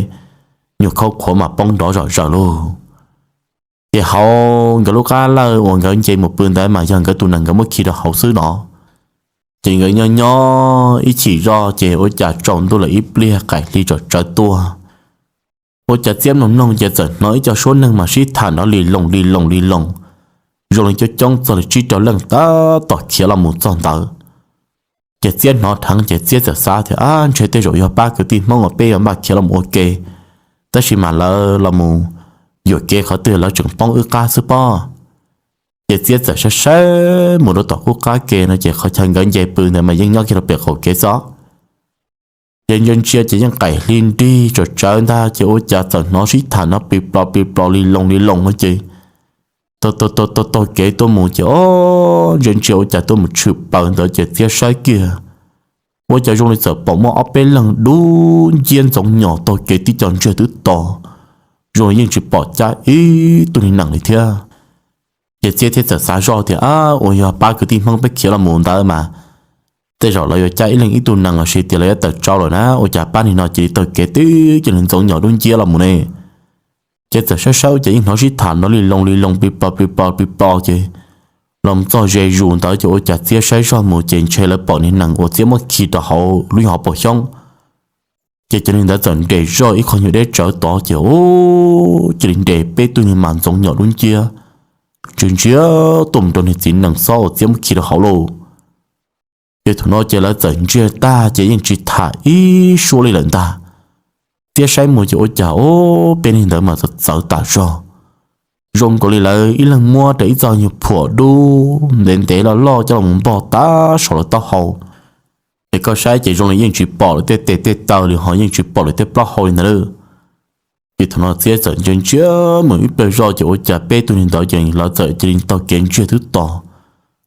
nyuag khaub qhuav mas poob nrov zom zaws lauj. Ces hauv nkawd lub qab lawj uas nkawd nce mus pw ntawd mas yog nkawd tus nees nkawd muab khi rau hauv xwb no. Ces nkawd nyob nyob ib chim zoj ces ua cas tsaus ntuj lawm ib pliag qaim hli tsom tsawv tuaj, ua cas Txiab mloog mloog ces txawm hnov ib co suab neeg mas sib tham nrov li loos li loos li loos, zoo li coob coob txog li tsib rau leej tab tom khiav los mus txog ntawd. Ces Txiab hnov dheev ces Txiab txawm xav tias, ab, ntshe tej zaum yog pab kwv tij Hmoob uas peb yuav npaj khiav los mus ua ke, tab sis mas lawv los mus yuam kev qhov twg lawv tseem poob wb qab xwb pob. Ces Txiab txawm saib saib mus rau tom qub qab ke no ces qhov chaw nkawd nce pw ntawd mas yeej nyob kiag rau pem qaum kev xwb. Ces ntsia ntsia ces yeej qaim hli nrig tsom tsawv ntag ces ua cas txawm hnov sib tham no pis plos pis plos li loos li loos no ces taug taug taug kev tuaj mus ces o, ntsia ntsia ua cas tuaj mus tshwm plaws ntawd ces Txiab saib kiag, ua cas zoo li txawm pom muaj ob peb leeg dub nciab ntxoov nyos taug kev tib co ntsiag twb to, zoo li yeej tsis pom cab ib tug neeg li thiab. Ces Txiab thiaj txawm xav zoj tias, ab, uas yog pab kwv tij Hmoob peb khiav los mus ntawd mas tej zaum lawv yuav cab ib leeg ib tug nees los sis tias lawv yuav tawm tsau lawm na, ua cas pab nim no cia li taug kev tib co ntxoov nyos dub nciab los mus ne? Ces txawm saib saib ua cas yeej hnov sib tham nrov li loos li loos pis plos pis plos pis plos ces los txog ze zus ntawd ces ua cas Txiab saib zoj mus ces ntshe lawv pom niag nees uas Txiab muab khi rau hauv lub nyuag hauv paus xyoob. Ces cov neeg ntawd txawm nres zoj ib qho nyuag deb tsawv tod ces cia li nres peb tug niag mas ntxoov nyos dub nciab ntsia ntsia tuaj mus rau niag txiv nees xob uas Txiab muab khi rau hauv lauj. Ces thaum no ces lawv txawm ntsiag tag ces yeej tsis tham ib suab li lawm ntag. Txiab saib mus ces ua cas o, peb neeg ntawd mas txawv txawv tas zog, zoo nkaus li lawv ib leeg muab rau ib txoj nyuag phuam dub ntev ntev loj loj coj los npog tag saum lawv taub hau. Ces koj saib ces zoo li yeej tsis pom lawv tej tes tej taw li ho yeej tsis pom lawv tej plaub hau li ntawd lawm. Ces thaum no Txiab txawm ntsia ntsia mus ib pliag zoj ces ua cas peb tug neeg ntawd ces lawv txawm cia li taug kev ntsiag twb to,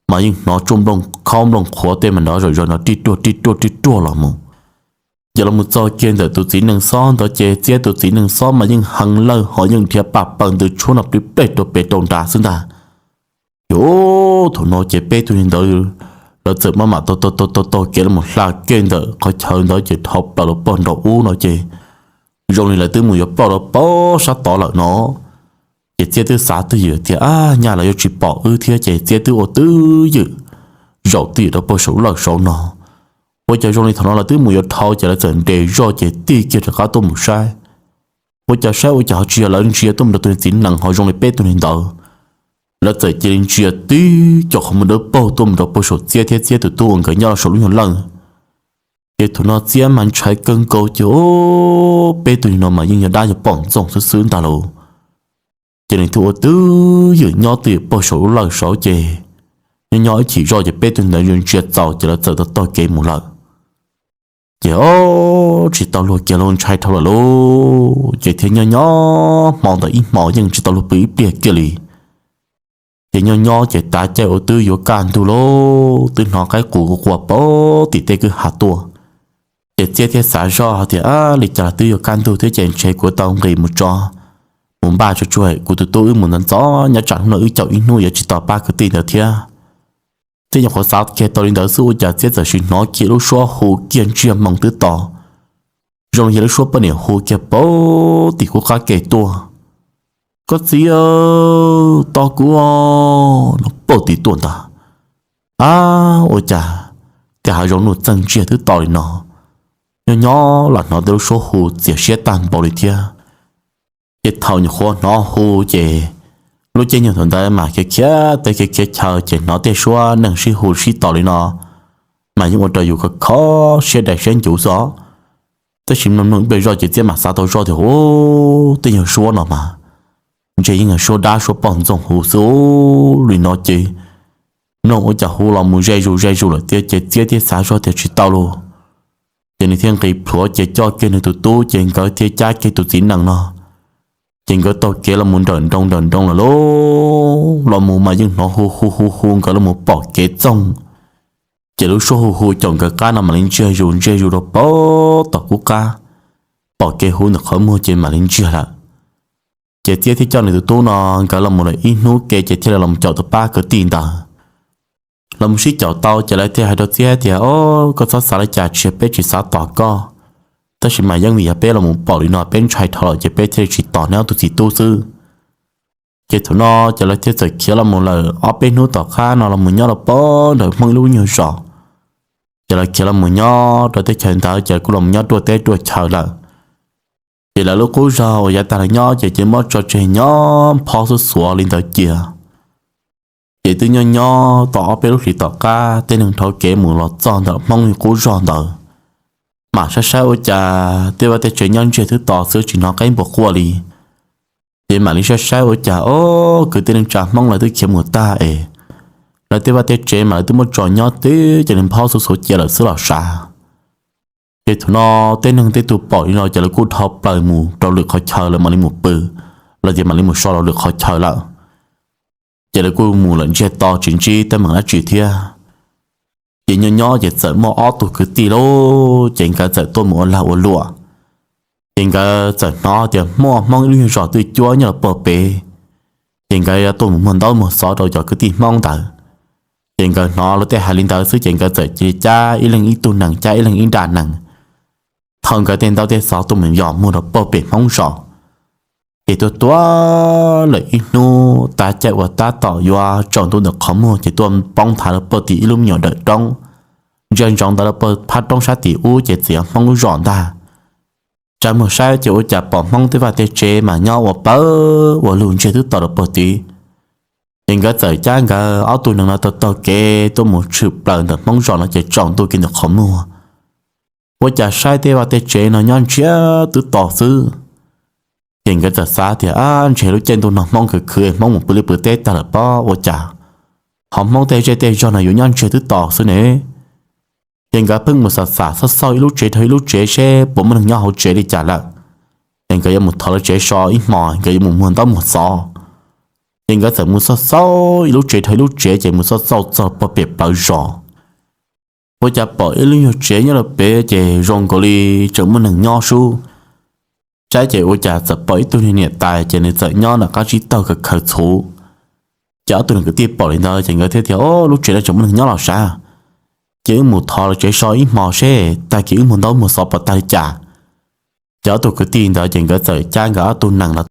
mas yeej hnov tsuj nplooj khaub nplooj qhuav tej mas nrov zom zaws nrov rij ruag rij ruag rij ruag los mus. Ces los mus txog kiag ntawm tus txiv nees xob ntawd ces Txiab tus txiv nees xob mas yeej heev lawj ho yeej nrhiav paj paws ntws tshuab no plig plej rau pem rau nrad xwb ntag. Ces thaum no ces peb tug neeg ntawd lawv txawm maj mam taug taug taug kev los mus hla kiag ntawm qhov chaw ntawd ces dhau plaws rau pog nraum ub no ces zoo li lawv twb mus yuav ploj rau pog sab tod lawm no. Ces Txiab twb xav twj ywm tias, ab, nyaj lawv yuav tsis pom wb thiab ces Txiab twb ua twj ywm zaum twj ywm rau pog saum lawj saud no. Ua cas zoo li thaum no lawv twb mus yuav dhau ces lawv txawm nres zoj ces tig kiag rov qab tuaj mus saib. Ua cas saib ua cas ho tsis yog lawv ntsia tuaj mus rau tus txiv nees ho zoo li peb tug neeg ntawd. Lawv txawm cia li ntsia tib co qhov muag dawb paug tuaj mus rau pog saum Txiab thiab Txiab tus tub uas nkawd nyob rau saum lub nyuag lawj. Ces thaum no Txiab mas ntshai kawg nkaus ces peb tug neeg no mas yeej yog dab yog poj ntxoog xwb xwb ntag lauj. Ces nws thiaj ua twj ywm nyob twj ywm pog saum lub lawj saud ces nyob nyob ib chim zoj ces peb tug ntawd ntsia txaus ces lawv txawm tau taug kev mus lawm. Ces o, tsis tau luag kiag lauj, ntshai dhau lawm lauj, ces thiaj nyob nyob hmo ntawd ib hmo yeej tsis tau luag pw ib pliag kiag li. Ces nyob nyob ces tav caij ua twb yuav kaj ntug lauj, twb hnov qaib qus quaj pem tim tej kwj ha tuaj. Ces Txiab thiaj xav zoj hais tias, ab, li cas los twb yuav kaj ntug thiab ces ntshe kuv tau nqis mus tso, mus npaj tso tsuag kuv tus tub wb mus ntxov ntxov nyob tsam hnub no wb caum ib hnub yuav tsis tau pab kwv tij ntawd thiab. Txiab nyuam qhuav xav kiag tau li ntawd xwb ua cas Txiab txawm sim hnov kiag lub suab hu kiag ntsiag moo twb to, zoo li yog lub suab poj niam hu kiag pem tim kuv qab ke tuaj, koj txiv, tos kuv os, no pem tim tuaj ntag. Ab, ua cas tej hav zoov nuj txeeg ntsiag twb to li no. Nyob nyob los hnov tej lub suab hu txias siab tag npaum li thiab. Ces thaum nyuam qhuav hnov hu ces lub caij nyoog thaum ntawd mas khiav khiav teb khiav khiav chaw ces hnov tej suab neeg sib hu sib tos li no mas yeej ua rau yus khov kho siab dai siab ncuv xwb os. Tab sis mloog mloog ib pliag zoj ces Txiab mam xav tau zoj tias, u, tej nyuag suab no mas ntshe yeej yog suab dab suab poj ntxoog hu xwb li no ces mloog ua cas hu los mus ze zus ze zus lawm tiag ces Txiab thiaj xav zoj tias tsis tau lauj. Ces nws thiaj nqis plhuav ces coj kiag nws tus tub ces nkawd thiaj cab kiag tus txiv nees no Ces nkawd taug kev los mus nrawm nroos nrawm nroos lawm lauj, los mus mas yeej hnov hu hu hu hu nkawd los mus pom kev txoog. Ces lub suab hu hu caum nkawd qab no mam li ntsiag zus ntsiag zus rau pem tom qub qab, pom kev hu ntawm qhov muag ces mam li ntsiag lawm. Ces Txiab thiaj coj nws tus tub no, nkawd los mus lawm ib hnub ke ces thiaj li los caum tus pab kwv tij ntawd. Los mus sib caum tau ces lawv thiaj hais rau Txiab tias, O, koj txhob xav li cas, tsis yog peb tsis xav tos koj, tab sis mas yeej vim yog peb los mus pom li no peb ntshai dhau lawm ces peb thiaj li tsis tos neb ob tug txiv tub xwb. Ces thaum no ces lawv thiaj txawm khiav los mus lawm ob peb hnub tom qab no los mus nyob rau pem nram Hmoob ib lub nyuag zos. Ces lawv khiav los mus nyob rau teb chaws ntawd ces kuj los mus nyob ruaj teb ruaj chaw lawm. Ces lawv lub qub zog uas yav tag los nyob ces cia li muab tso tseg nyob phob xuav xuav li ntawd cia. Ces twb nyob nyob tau ob peb lub hlis tom qab tej neeg dhau kev mus los txog ntawm Hmoob qub zog ntawd, mam saib saib ua cas tej vaj tej tsev nyob ntsiag twb to xwb tsis hnov qaib npua quaj li. Ces mam li saib saib ua cas, o, kwv tij neej tsa Hmoob lawv twb khiav mus tag es lawv tej vaj tej tsev mas lawv twb muab tso nyob tib cia li phob xuav xuav cia lawm xwb los sav. Ces thaum no tej neeg tej tug pom li no ces lawv kuj dhau plaws mus rau lwm qhov chaw, lawv mam li mus pw, los tias mam li mus so rau lwm qhov chaw lawm. Ces lawv kuj mus lawm ntsiag to tsis ntsib teeb meem dab tsi thiab. Ces nyob nyob ces txawm muaj ob tug kwv tij lauj, ces nkawd txawm tuaj mus ua lag ua luam. Ces nkawd txawm hnov tias muaj Hmoob ib lub nyuag zos twj cuab nyob rau puag pem, ces nkawd yuav tuaj mus muag ntaub muag xov rau cov kwv tij Hmoob ntawd. Ces nkawd hnov luag tej hais li ntawd xwb ces nkawd txawm cia li cab ib leeg ib tug nees, cab ib leeg ib nra nees, thau nkawd tej ntaub tej xov tuaj mus yos muag rau puag pem Hmoob zos. Ces tuaj tuaj lawm ib hnub tav caij uas tab tom yuav tsaus ntuj ntawm qhov muag ces tuaj poob nthav rau puag tim ib lub me nyuam dawm roob, ntsia ntsoov ntawd rau puag phab roob sab tim ub ces txawm yog Hmoob lub zos ntag. Tsa muag saib ces ua cas pom Hmoob tej vaj tej tsev mas nyob ua pawg ua lug ntsiag twb to rau puag tid. Ces nkawd txawm cab nkawd ob tug nees no taug taug kev tuaj mus tshwm plaws ntawm Hmoob zos no ces tsaus ntuj kiag ntawm qhov muag. Ua cas saib tej vaj tej tsev no nyob ntsiag twb to xwb. Ces nkawd txawm xav tias, Ab, ntshe lub caij ntuj no Hmoob khwv khwv, Hmoob mus pw liaj pw teb tag lawm pob, ua cas ho Hmoob tej zej tej zog no yuav nyob ntsiag twb to xwb ne? Ces nkawd pheej mus xam xam xauj xauj ib lub tsev dhau ib lub tsev seb puas muaj neeg nyob hauv tsev li cas lawm. Ces nkawd yuav mus thov lawv tsev so ib hmos, nkawd yuav mus muag ntaub muag xov. Ces nkawd txawm mus xauj xauj ib lub tsev dhau ib lub tsev, ces mus xauj xauj txog puag pem plawv zos, ua cas pom ib lub nyuag tsev nyob rau pem ces zoo nkaus li tseem muaj neeg nyob sub. Saib ces ua cas txawm pom ib tug niam tais ces nws txawm nyob nram qab tsib taug khaws khaws txhuv. Ces ob tug nees kwv tij pom li ntawd ces nkawd thiaj tias, O, lub tsev no tseem muaj neeg nyob los sav, ces wb mus thov lawv tsev so ib hmos seb tag kis wb muag ntaub muag xov puas tag li cas. Ces ob tug kwv tij ntawd ces nkawd txawm cab nkawd ob tug nees los